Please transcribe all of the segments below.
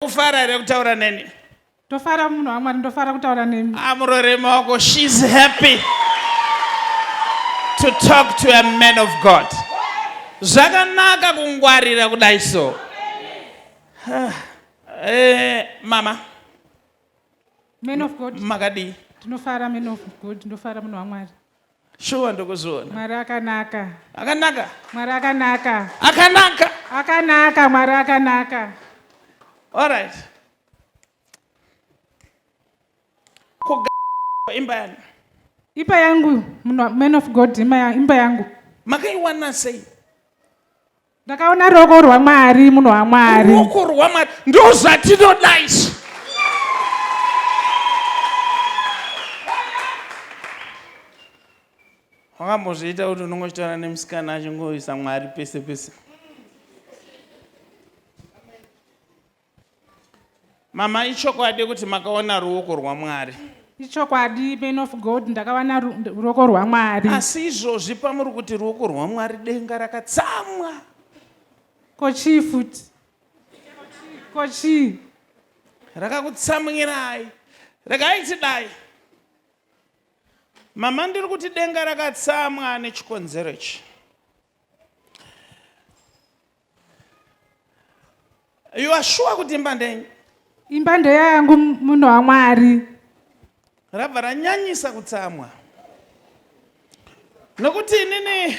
Kufara here kutaura neni? Ndofara munhu waMwari, ndofara kutaura nemi. Amurore maoko, she's happy to talk to a man of God. Zvakanaka kungwarira kudai so. Ah, eh, mama. Man of God. Makadii? Ndinofara man of God, ndofara munhu waMwari. Shuwa ndokuzviona. Mwari akanaka. Akanaka. Mwari akanaka. Akanaka. Akanaka, Mwari akanaka. All right. Kuga imba yani. Imba yangu, man of God, imba yangu. Makaiwana sei? Ndakaona ruoko rwaMwari, munhu waMwari. Ruoko rwaMwari ndozvatinoda isu. Wakambozviita kuti unongochitaura nemusikana achingoisa Mwari pese pese. Mama, ichokwadi kuti makaona ruoko rwaMwari. Ichokwadi, man of God, ndakawana ruoko rwaMwari. Asi izvozvi pamuri kuti ruoko rwaMwari denga rakatsamwa. Ko chii futi? Ko chii? Rakakutsamwirai. Regai tidai. Mama, ndiri kuti denga rakatsamwa nechikonzero ichi. You are sure kuti imba ndenyu? Imba ndeyangu munhu waMwari. Rabva ranyanyisa kutsamwa. Nokuti inini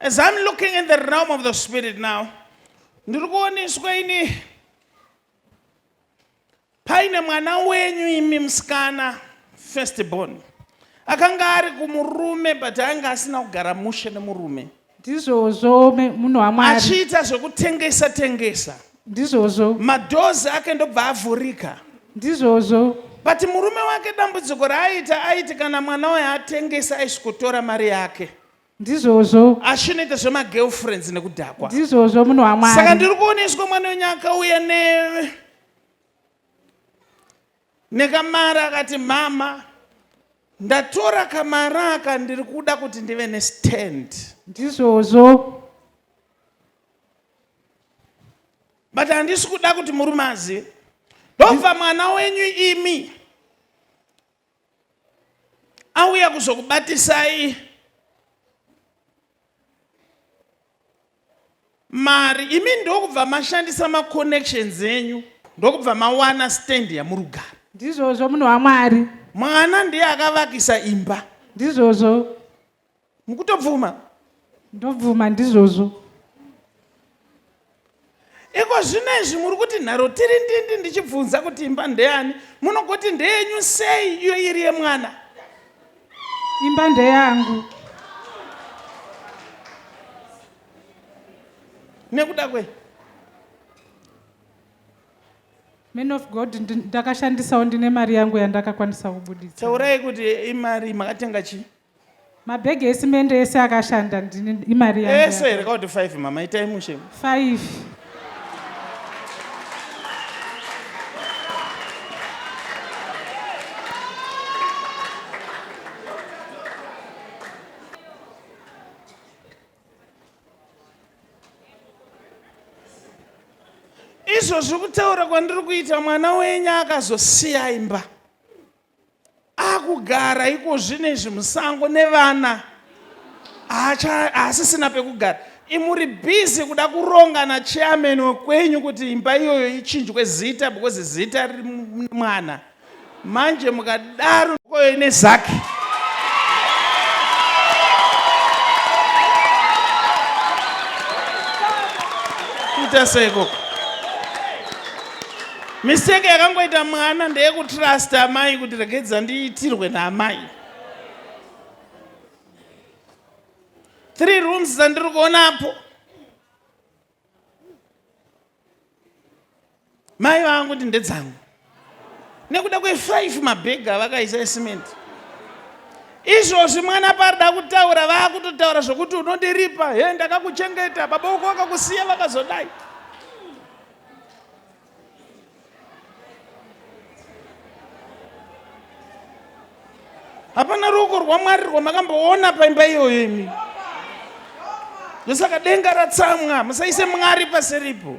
as I'm looking in the realm of the spirit now, ndiri kuoneswa ini Paine mwana wenyu imi musikana first born akanga ari kumurume but anga asina kugara mushe nemurume. Ndizvozvo munhu waMwari. Achiita zvekutengesa tengesa. Ndizvozvo. Madoors ake ndobva avhurika. Ndizvozvo. But murume wake dambudziko raaita aiti kana mwana uyo atengesa aisvikotora mari yake. Ndizvozvo. Achinoita zvemagirlfriends nekudhakwa. Ndizvozvo munhu waMwari. Saka ndiri kuoneswa mwana wenyu akauya ne nekamari akati mama ndatora kamari aka ndiri kuda kuti ndive nestand. Ndizvozvo. But handisi kuda kuti murume azive. Ndobva mwana wenyu imi auya kuzokubatisai mari imi ndokubva mashandisa maconnections enyu ndokubva mawana stand yamurugara. Ndizvozvo munhu waMwari. Mwana ndiye akavakisa imba. Ndizvozvo. Mukutobvuma? Ndobvuma ndizvozvo. Iko zvino izvi muri kuti nharo tiri ndindi ndichibvunza kuti imba ndeyani munogoti ndeyenyu sei iyo iri yemwana? Imba ndeyangu. Nekuda kwei? Man of God, ndakashandisawo ndine mari yangu yandakakwanisa kubuditsa. Taurai kuti imari makatenga chii? Mabhegi esimende ese akashanda ndini imari yangu. Ese here kauti 5 mama itai mushe. 5. Izvozvi kutaura kwandiri kuita mwana wenyu akazosiya imba. Akugara ikozvino izvi musango nevana haasisina pekugara. Imuri busy kuda kuronga nachairman wekwenyu kuti imba iyoyo ichinjwe zita because zita riri mwana. Manje mukadaro koyo ine zaki. Kuita sei ikoko? Mistake yakangoita mwana ndeyekutrust amai kuti regedza ndiitirwe naamai. Three rooms dzandiri kuonapo. Mai vangu kuti ndedzangu. Nekuda kwe5 mabhegi avakaisa esimenti. Izvozvi mwana parida kutaura vakutotaura zvokuti unondiripa he ndakakuchengeta baba uko vakakusiya vakazodai. Hapana ruoko rwaMwari rwamakamboona paimba iyoyo imi. Ndosaka denga ratsamwa, musaise Mwari pasiripo.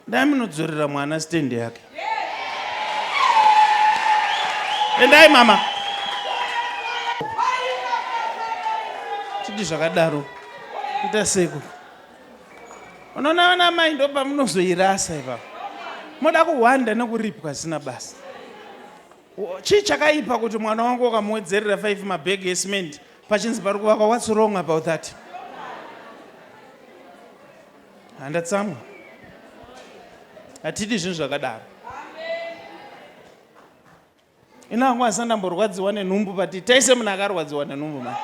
Ndai munodzorera mwana stand yake. Endai mama. Chidi zvakadaro. Ita seko. Unoona vana mai ndopamunozoirasa ipapo. Moda kuhwanda nekuripwa zvisina basa. Chii chakaipa kuti mwana wangu ukamuwedzerera 5 mabhegi ecement pachinzi pari kuvakwa what's wrong about that? Handatsamwa. Hatidi zvinhu zvakadaro. Ini hangu asina ndamborwadziwa nenhumbu but taise munhu akarwadziwa nenhumbu mani.